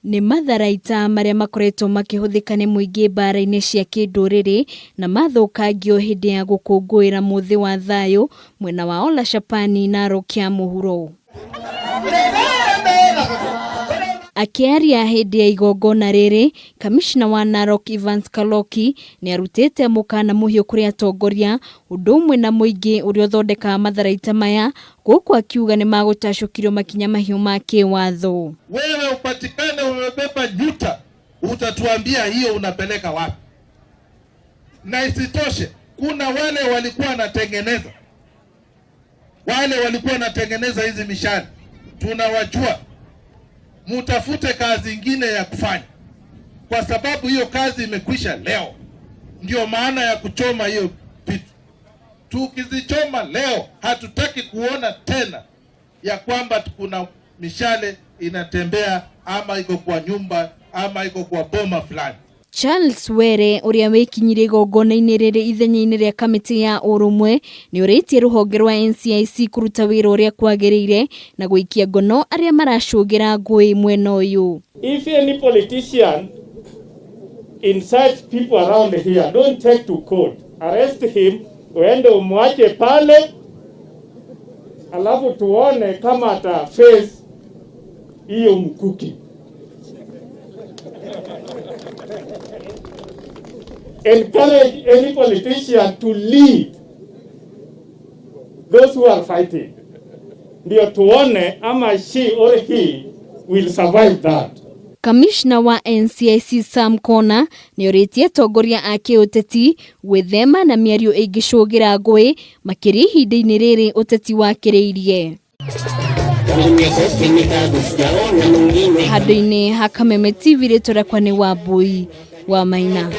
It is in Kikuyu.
Nĩ matharaita marĩa makoretwo makĩhũthĩka nĩ mũingĩ mbara-inĩ cia kĩndũrĩrĩ na mathũkangio hĩndĩ ya gũkũngũĩra mũthĩ wa thayũ mwena wa Olashapani, Narok ya mũhuro. Akĩaria hĩndĩ ya igongona rĩrĩ, Kamishna wa Narok Evans Kaloki nĩ arutĩte mũkana mũhiũ kũrĩ atongoria ũndũ ũmwe na mũingĩ ũrĩa ũthondekaga matharaita maya gũkũ akiuga nĩ magũtacũkĩrio makinya mahiũ ma kĩwatho. Wewe upatikane umebeba nyuta, utatuambia hiyo unapeleka wapi? Na isitoshe kuna wale walikuwa wanatengeneza, wale walikuwa wanatengeneza hizi mishale tunawajua. Mutafute kazi ingine ya kufanya, kwa sababu hiyo kazi imekwisha leo. Ndio maana ya kuchoma hiyo vitu. Tukizichoma leo, hatutaki kuona tena ya kwamba kuna mishale inatembea ama iko kwa nyumba ama iko kwa boma fulani. Charles Were ũrĩa wĩkinyirie igongona-inĩ rĩrĩ ithenya-inĩ rĩa kamĩtĩ ya ũrũmwe nĩ ũrĩtie rũhonge rwa NCIC kũruta wĩra ũrĩa kwagĩrĩire na gũikia ngono arĩa maracũngĩra ngũĩ mwena ũyũ. If any politician incites people around here, don't take to court. Arrest him, uende umwache pale, alafu tuone kama ata face hiyo mkuki. Encourage any politician to lead those who are fighting. Ndio tuone ama she or he will survive that. Kamishna wa NCIC Sam Kona nĩ orĩtie atongoria a kĩũteti gwĩthema na mĩario ĩngĩcũngĩra ngũĩ makĩria ihinda-inĩ rĩrĩ ũteti wakĩrĩirie. Handũ-inĩ ha Kameme TV rĩtwa rĩakwa nĩ Wambui wa Maina.